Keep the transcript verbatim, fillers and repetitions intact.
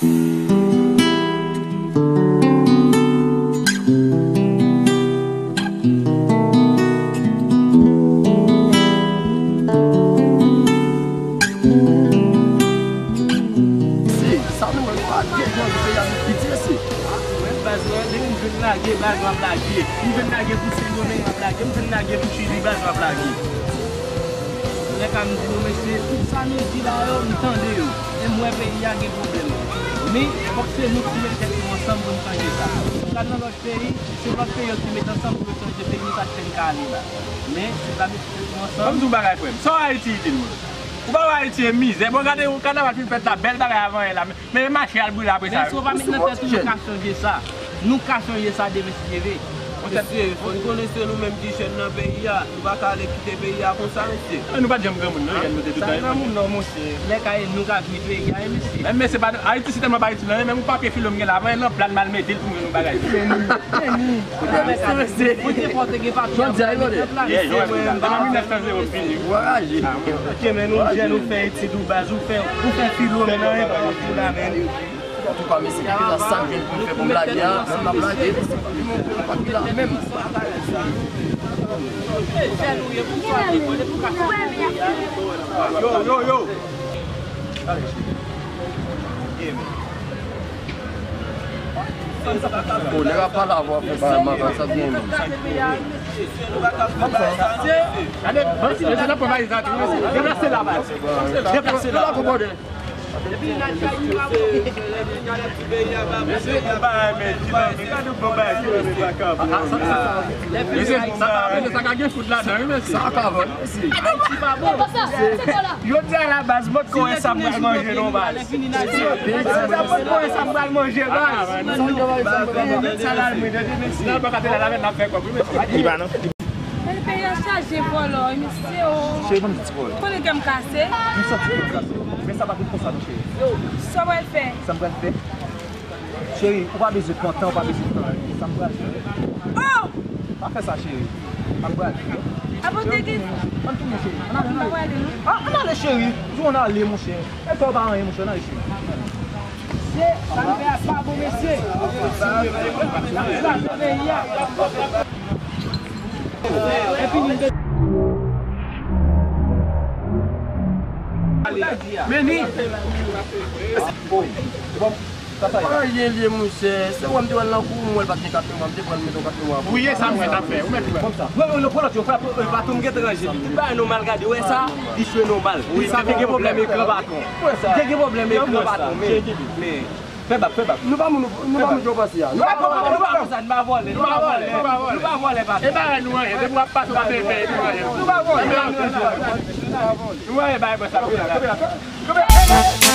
Sa nou wè, nou pa gen jan de peyi a nou piti, mesye. Mwen, baz mwen, depi m jwenn lage, baz mwen ap lage. M jwenn lage pou Sendomeng, ap lage. M jwenn lage pou Chili, baz mwen ap lage. Lè ka m di nou, mesye, tout sa nou di la yo, m tande yo. E m wè peyi a gen pwoblèm. Men, fòk se nou ki met tèt nou ansanm pou n chanje sa. Gad nan lòt peyi, se lòt peyi yo ki met ansanm pou yo chanje peyi nou, sa k fè n ka ale la. Men, si n pa met tèt nou ansanm. Ban m di w bagay, frè m. Sa w Ayiti itil moun? Ou pa wè Ayiti e mizè. Bon, gade yon kanaval fin fèt la, bèl bagay avan yè la. Men mache al brile apre sa. Men si w pa met nan tèt ou, nou ka chanje sa. Nou ka chanje sa demen si Dye vle. Mesye, fò n konnen se nou menm ki jèn nan peyi a. Nou pa ka ale kite peyi a konsa, mesye. Ah, nou pa t janm granmoun, non, jèn nou te tout tan. Sa granmoun, non, monchè. Lè ka e nou ka vini peyi a, e mesye. Men, men se pa, Ayiti, se tèlman pa Ayiti, non, menm yon papye filo m gen la, avan nan pla m al mete l pou m jwenn yon bagay. Mesye, mesye. Pou te fò te gen papye a pou mete nan pla. Yeah, yo, depi mil nèf san zewo m vini. Ou anraje. Ok, men nou jèn, nou fè etid, ou baz, ou fè, ou fè filo, men nan enpòt pou la, men. Antouka, mesye, depi la sa m jwenn pou m fè pou m lage a, menm m ap lage, mesye, pa gen moun pou m pa ki la menm. Yo, yo, yo. Oh, nèg ap pale avè w, fè bagay makan, sa gen menm. Gade, ban ti mesye nan pran valiz la tou, mesye. Deplase la, baz. Deplase la. Mesye, sa ka, mesye, sa ka gen fout ladan, wi, mesye. Sa ka vòlè, mesye. Ayiti pa bon. Jodi a la baz, mòd kò wè sa m pral manje non baz. Jodi a mòd kò wè sa m pral manje baz. Sa la, mwen, tande, mesye. Nan, pa ka te la, la, n ap fè kòb, wi, mesye. Li pa non. Men peyi a chaje vòlò, wi, mesye o. Cheri, ban m di ti pawòl. Konnen kè m kase. M santi kè m kase. Men sa pa vin konsa non, cheri. Sa w pral fè? Sa m pral fè? Cheri, ou pa bezwen pantan, ou pa bezwen tan. Sa m pral fè? Oh! Pa fè sa, cheri. Sa m pral fè? Apote ki? Ann tounen, cheri. Ann ale, ann ale. Ah, ann ale, cheri. Di w ann ale, monchè. E fè w pa anyen, monchè, ann ale, cheri. Sa n fè a pa bon, mesye. Sa se peyi a. Meni. Anyen l ye, monchè. Se wè m te wè l nan kou, m wè l pa t gen kat memwa, m te pran l mete yon kat memwa pou li. Ou ye sa m wè t ap fè, ou mèt wè. Mwen menm, nan pran lòt yo, frè, patwon m gentan ranje li. Tout bagay nòmal, gade, ou wè sa? Li jwe nòmal. Wi, sa te gen pwoblèm ekran patwon. Te gen pwoblèm ekran patwon, men, men, fè bak, fè bak. Nou pa moun, nou pa moun yo panse a. Nou pa, nou pa, nou pa konsa, nou pa vòlè, nou pa vòlè. Nou pa vòlè, patwon. E bagay nou anyen, depi w ap pase, w ap bebe, nou anyen. Nou pa vòlè. Nou anyen, bagay konsa.